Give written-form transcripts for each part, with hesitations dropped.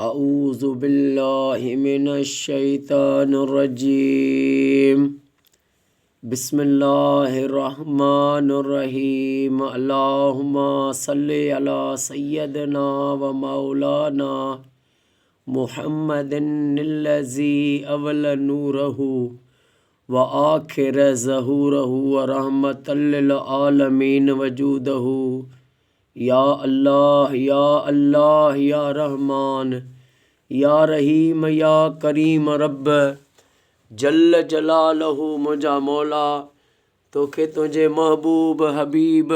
اعوذ بالله من الشيطان الرجيم بسم الله الرحمن الرحيم اللهم صل على سيدنا ومولانا محمد الذي اول نوره وآخر ظهوره ورحمة للعالمين وجوده يا الله يا الله يا رحمان يا رحيم يا ڪريم رب جل جلاله منهنجا مولا توکي تنهنجي محبوب حبيب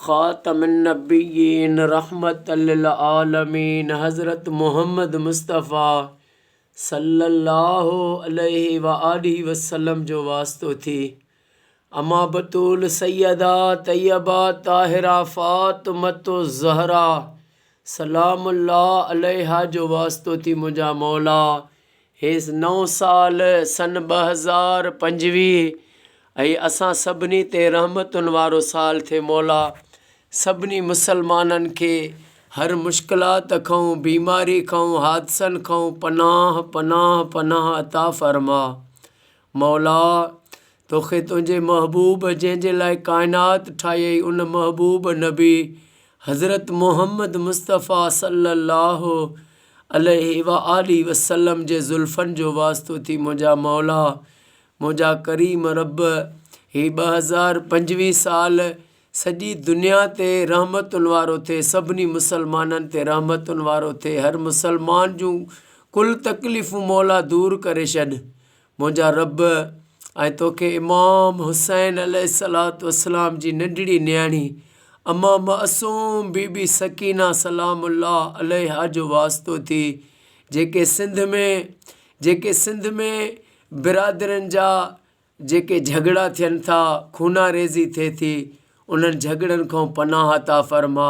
خاتم النبيين رحمت للعالمين حضرت محمد مصطفيٰ صلي الله عليه واٰله وسلم جو واسطو ٿي اما بتول سيده طيبه طاهره فاطمة الزهرا سلام الله عليها جو واسطو ٿي منهنجا مولا هي نئون سال سن 2025 ۽ اسان سڀني تي رحمتن وارو سال ٿئي مولا سڀني مسلمانن کي هر مشڪلات کان بيماري کان حادثن کان پناهه پناهه پناهه عطا فرما مولا! توکي تنهنجي محبوب جنهن جي لاء ڪائنات ٺاهيئي ان محبوب نبي حضرت محمد مصطفيٰ صلّي اللّٰه عليه واٰله وسلّم جي زلفن جو واسطو ٿي منهنجا مولا منهنجا ڪريم رب هي 2025 سال سڄي دنيا تي رحمتن وارو ٿئي سڀني مسلمانن تي رحمتن وارو ٿئي هر مسلمان جون ڪل تڪليفون مولا دور ڪري ڇڏ منهنجا رب ۽ توکي امام حسين عليه الصلوة والسلام جي ننڍڙي نياڻي اما معصوم بي بي سڪينه سلام الله عليها جو واسطو ٿي جيڪي سنڌ ۾ جيڪي سنڌ ۾ برادرين جا جيڪي جهڳڙا ٿين ٿا، خوناريزي ٿئي ٿي، انهن جهڳڙن کان پناهه عطا فرما.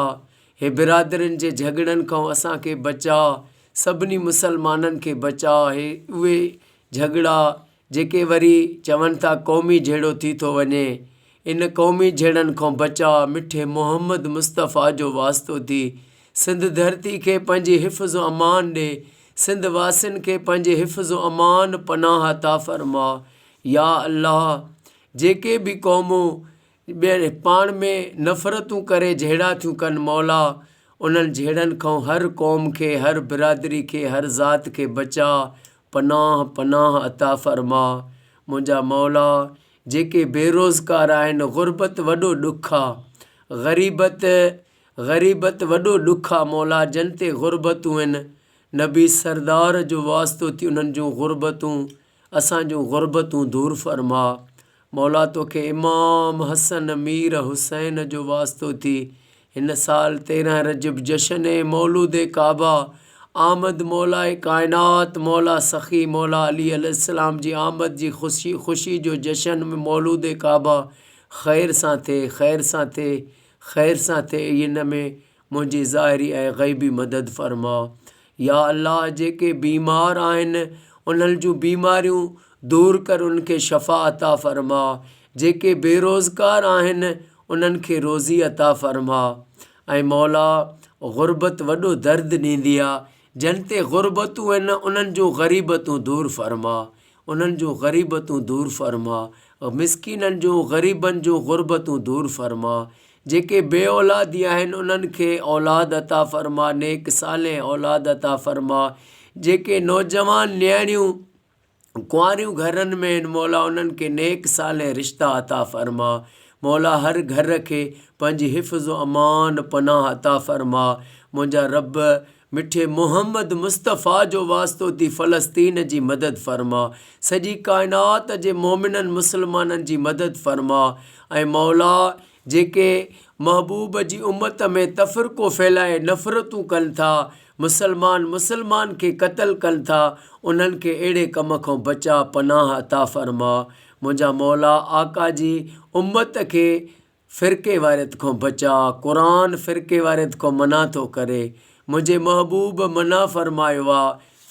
هي برادرين جي جهڳڙن کان اسان کي بچاء، سڀني مسلمانن کي بچاء. هي اهي جهڳڙا جيڪي وري چون ٿا قومي جهيڙو ٿي ٿو وڃي، ان قومي جهيڙن کان بچاء. مٺي محمد مصطفيٰ جو واسطو ٿي سنڌ ڌرتي کي پنهنجي حفظ و امان ڏي. سنڌ واسين کي پنهنجي حفظ و امان پناهه عطا فرما يا الله جيڪي به قومون ٻين پاڻ ۾ نفرتون ڪري جهيڙا ٿيون ڪن مولا انهن جهيڙن کان هر قوم کي هر برادري کي هر ذات کي بچاء پناهه پناهه عطا فرما منهنجا مولا جيڪي بيروزگار آهن غربت وڏو ڏک آ غريبت غريبت وڏو ڏک آ مولا جن تي غربتون هن نبي سردار جو واسطو ٿي انهن جون غربتون اسان جون غربتون دور فرما مولا توکي امام حسن مير حسين جو واسطو ٿي هن سال 13 رجب جشن مولود ڪعبه آمد مولا ڪائنات مولا سخي مولا علي عليه السلام جي آمد جي خوشي خوشي جو جشن مولود ڪعبه خير سان ٿئي خير سان ٿئي خير سان ٿئي ان ۾ منهنجي ظاهري ۽ غيبي مدد فرماء. يا الله جيڪي بيمار آهن انهن جون بيماريون دور ڪر انهن کي شفا عطا فرماء. جيڪي بيروزگار آهن انهن کي روزي عطا فرماء. ۽ مولا غربت وڏو درد ڏيندي آ جن تي غربتون آهن انهن جون غريبتون دور فرماء. انهن جون غريبتون دور فرما، مسڪينن جون غريبن جون غربتون دور فرما، جيڪي بي اولادي آهن انهن کي اولاد عطا فرما، نيڪ صالح اولاد عطا فرما، جيڪي نوجوان نياڻيون ڪنواريون گهرن ۾ آهن مولا انهن کي نيڪ صالح رشتا عطا فرما، مولا هر گهر کي پنهنجي حفظ و امان پناهه عطا فرما، منهنجا رب مٺي محمد مصطفيٰ جو واسطو ٿي فلسطين جي مدد فرما سڄي ڪائنات جي مومنن مسلمانن جي مدد فرما ۽ مولا جيڪي محبوب جي امت ۾ تفرقو ڦهلائي نفرتون ڪن ٿا مسلمان مسلمان کي قتل ڪن ٿا انهن کي اهڙي ڪم کان بچا پناهه عطا فرما منهنجا مولا آقا جي امت کي فرقيواريت کان بچاء، قرآن فرقيواريت کان منع ٿو ڪري، منهنجي محبوب منع فرمايو آ،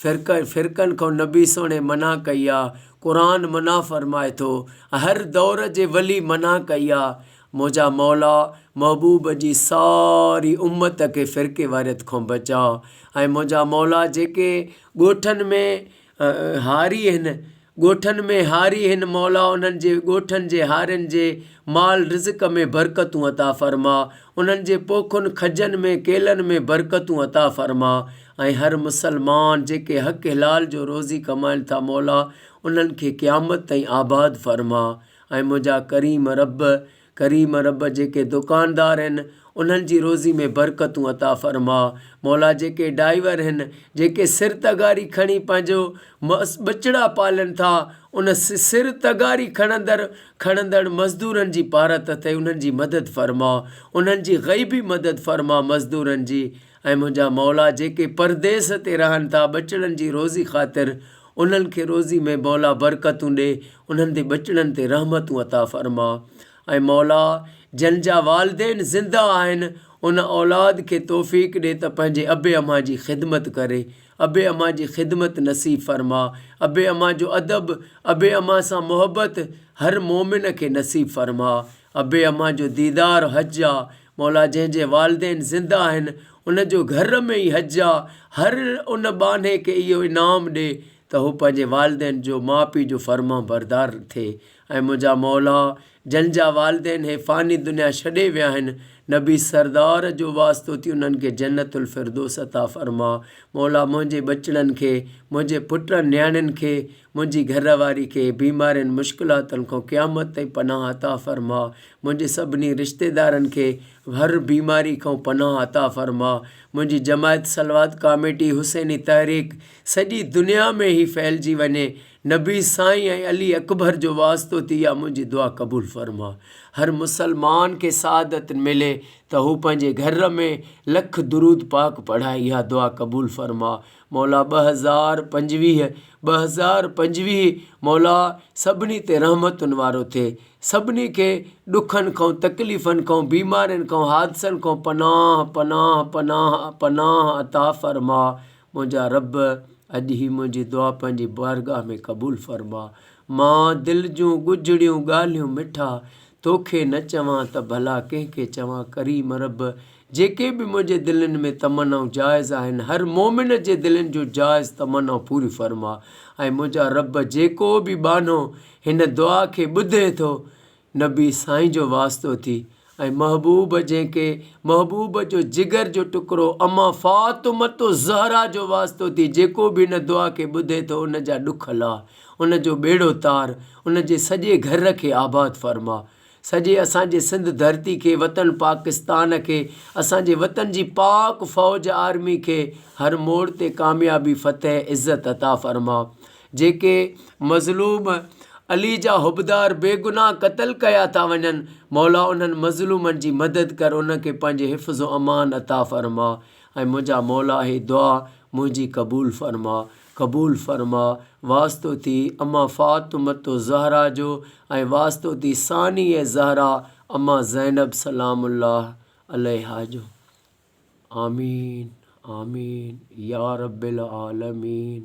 فرق فرقن کان نبي سهڻي منع ڪئي آ، قرآن منع فرمائي ٿو، هر دور جي ولي منع ڪئي آ، منهنجا مولا محبوب جي ساري امت کي فرقيواريت کان بچاء ۽ منهنجا مولا جيڪي ڳوٺن ۾ هاري هن ڳوٺن ۾ هاري هن مولا انهن جي ڳوٺن جي هارين جي مال رزق ۾ برڪتون عطا فرما انهن جي پوکن کجن ۾ ڪيلن ۾ برڪتون عطا فرما ۽ هر مسلمان جيڪي حق حلال جو روزي ڪمائن ٿا مولا انهن کي قيامت تائين آباد فرما ۽ منهنجا ڪريم رب ڪريم رب جيڪي دڪاندار هن انهن جي روزي ۾ برڪتون عطا فرما مولا جيڪي ڊائيور هن جيڪي سر تغاري کڻي پنهنجو ٻچڙا پالين ٿا ان سر تغاري کڻندڙ کڻندڙ مزدورن جي پارت اٿئي انهن جي مدد فرما انهن جي غيبي مدد فرما مزدورن جي ۽ منهنجا مولا جيڪي پرديس تي رهن ٿا ٻچڙن جي روزي خاطر انهن کي روزي ۾ مولا برڪتون ڏي انهن تي ٻچڙن تي رحمتون عطا فرما ۽ مولا جن جا والدين زنده آهن ان اولاد کي توفيق ڏي ته پنهنجي ابي امان جي خدمت ڪري ابي امان جي خدمت نصيب فرما ابي امان جو ادب ابي امان سان محبت هر مومن کي نصيب فرما ابي امان جو ديدار حج آ مولا جنهن جي والدين زنده آهن ان جو گهر ۾ ئي حج آ هر ان ٻانهي کي اهو انعام ڏي ته هو پنهنجي والدين جو ماء پيء جو فرمانبردار ٿئي ۽ منهنجا مولا جن جا والدين هي فاني دنيا ڇڏي ويا آهن نبي سردار جو واسطو ٿي انهن کي جنت الفردوس عطا فرما مولا منهنجي ٻچڙن کي منهنجي پٽن نياڻين کي منهنجي گهر واري کي بيمارين مشڪلاتن کان قيامت تائين پناهه عطا فرما منهنجي سڀني رشتيدارن کي هر بيماري کان پناهه عطا فرما منهنجي جماعت صلوات ڪاميٽي حسيني تحريڪ سڄي دنيا ۾ هي ڦهلجي وڃي نبي سائين ۽ علي اڪبر جو واسطو ٿي اها منهنجي دعا قبول فرما هر مسلمان کي سعادت ملي ته هو پنهنجي گهر ۾ لک درود پاڪ پڙهائي اها دعا قبول فرما مولا 2025 2025 مولا سڀني تي رحمتن وارو ٿئي سڀني کي ڏکن کان تڪليفن کان بيمارين کان حادثن کان پناهه پناهه پناهه پناهه عطا فرما منهنجا رب اڄ هي منهنجي دعا پنهنجي بارگاهه ۾ قبول فرما مان دل جون ڳجهڙيون ڳالهيون مٺا توکي نه چوان ته ڀلا ڪنهن کي چوان ڪريم رب جيڪي به منهنجي دلين ۾ تمنائون جائز آهن هر مؤمن جي دلين جون جائز تمنائون پوريون فرما ۽ منهنجا رب جيڪو به ٻانهو هن دعا کي ٻڌي ٿو نبي سائين جو واسطو ٿي ۽ محبوب جنهن کي محبوب جو جگر جو ٽڪرو امان فاطمة الزهرا جو واسطو ٿي جيڪو به هن دعا کي ٻڌي ٿو ان جا ڏک لاهه ان جو ٻيڙو تار ان جي سڄي گهر کي آباد فرما سڄي اسان جي سنڌ ڌرتي کي وطن پاڪستان کي اسان جي وطن جي پاڪ فوج آرمي کي هر موڙ تي ڪاميابي فتح عزت عطا فرما جيڪي مظلوم علي جا حبدار بيگناهه قتل ڪيا ٿا وڃن مولا انهن مظلومن جي مدد ڪر انهن کي پنهنجي حفظ و امان عطا فرما ۽ منهنجا مولا هي دعا منهنجي قبول فرما قبول فرما واسطو ٿي اما فاطمة الزهرا جو ۽ واسطو ٿي ثاني زهرا اما زينب سلام الله عليها جو آمين آمين يارب العالمين.